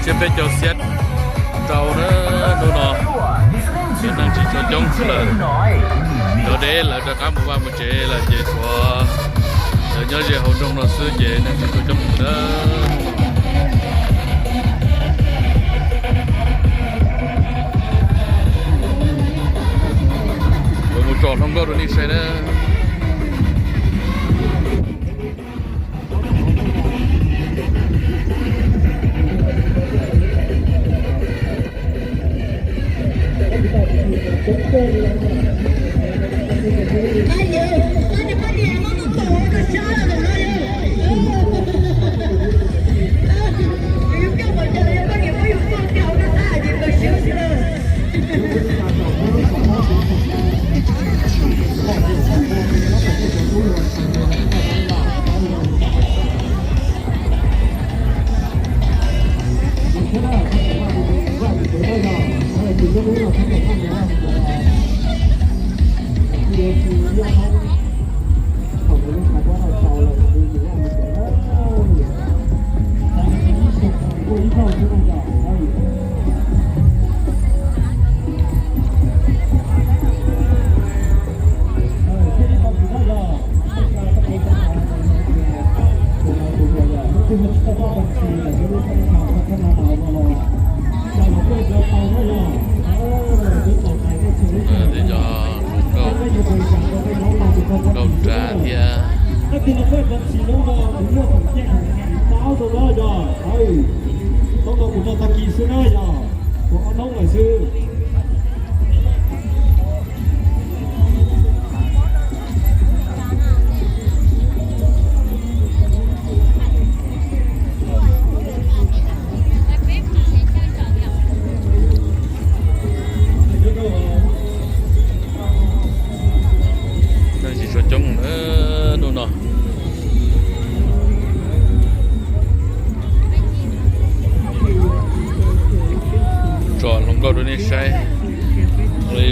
Thiab peb caug xiab rau na, hnub no cov neeg tsis tshua coob xwb lawm. Cov deb lawv rov qab mus vaj mus tsev lawm ces tshuav lawv nyob ze hauv nroog no xwb ces neeg tsis tshua coob na. Kuv mus tsom hluas nkauj rau nej saib na. Tej cov hluas nkauj, nkauj nrad thiab. Neeg tsis tshua coob hnub no. Tsom hluas nkauj rau nej saib,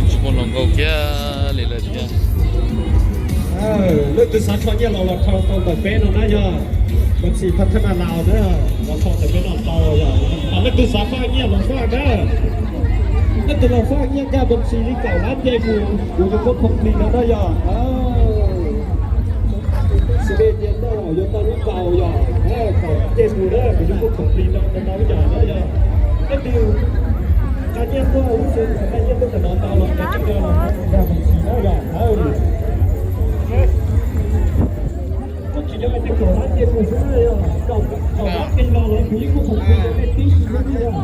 tsis muaj hluas nkauj kiag li lawm thiab. Leej twg xav rho nyiaj los los rho tau ntawm peb no na yog Npam Txhis Pha Thab Naj Laus na, los rho ntawm peb no tau yog. Leej twg xav faj nyiaj los faj na, leej twg los faj nyiaj nkag Npam Txhis li kaum lab nce mus kuv yuav muab khoom plig no na yog. Xws li tias tau yuav tau lub kaus yog kaum lab nce mus na kuv yuav muab khoom plig no rau tau ib yam na yog. Leej twg nqa nyiaj tuaj lub xwb, nqa nyiaj tuaj tom no tau los nqa nyiaj no nkag Npam Txhis na yog. Tsis yog hais tias kaum lab nce mus xwb na yog, kaum lab nce los los kuv yeej muab khoom plig rau nej tib si lub na yog.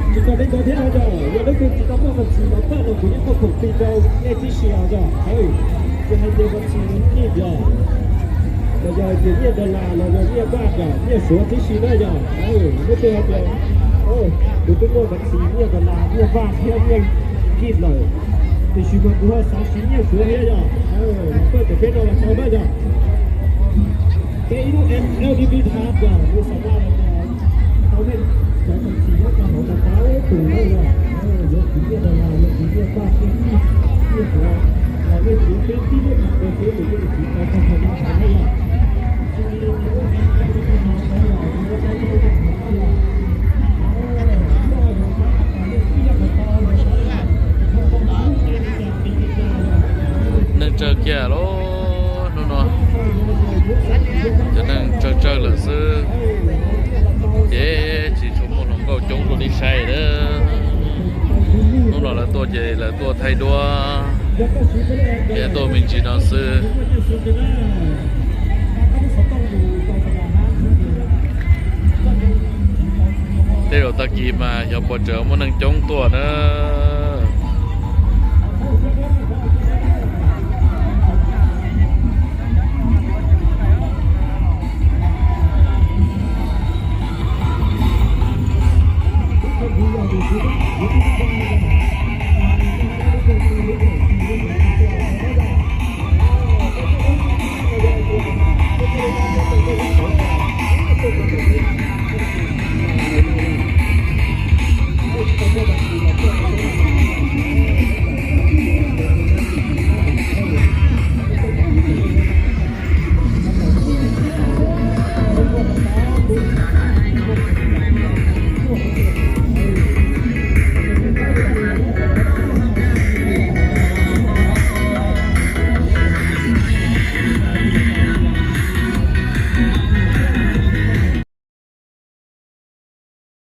Tsis tau li ntawd thiab yog, yog leej twg tsis tau muaj Npam Txhis los faj los kuv yeej muab khoom plig rau nej tib si os yog. Tsis hais tias Npam Txhis nyiaj yog, los yog hais tias nyiaj dollar los yog nyiaj vaj yog nyiaj Suav tib si na yog. Leej twg hais tias kuv twb muaj Npam Txhis nyiaj dollar, nyiaj vaj thiab nyiaj kij lawm, tiam sis mas kuv ho xav siv nyiaj Suav thiab yog, los faj tom peb no los tau na yog. Peb ib lub L D P thav yog kuv xav faj los tau nej cov Npam Txhis nyob rau hauv no tau tus na yog. Yuav kwv nyiaj dollar, yuav kwv nyiaj vaj, nyiaj kij, nyiaj Suav, los nej kwv peb tib lub npe peb tus yeej kwv tau tag nrho li ntawd na yog. Neeg tsawg kiag lauj hnub no, cov neeg tsawg tsawg lawm xwb. Ces tsis tshua muaj hluas nkauj coob dua li saib na. Hnub no lawv tuaj ces lawv tuaj thaij duab, ces tuaj me ntsis no xwb. Tej zaum tag kis mas xyov puas tseem muaj neeg coob tuaj na.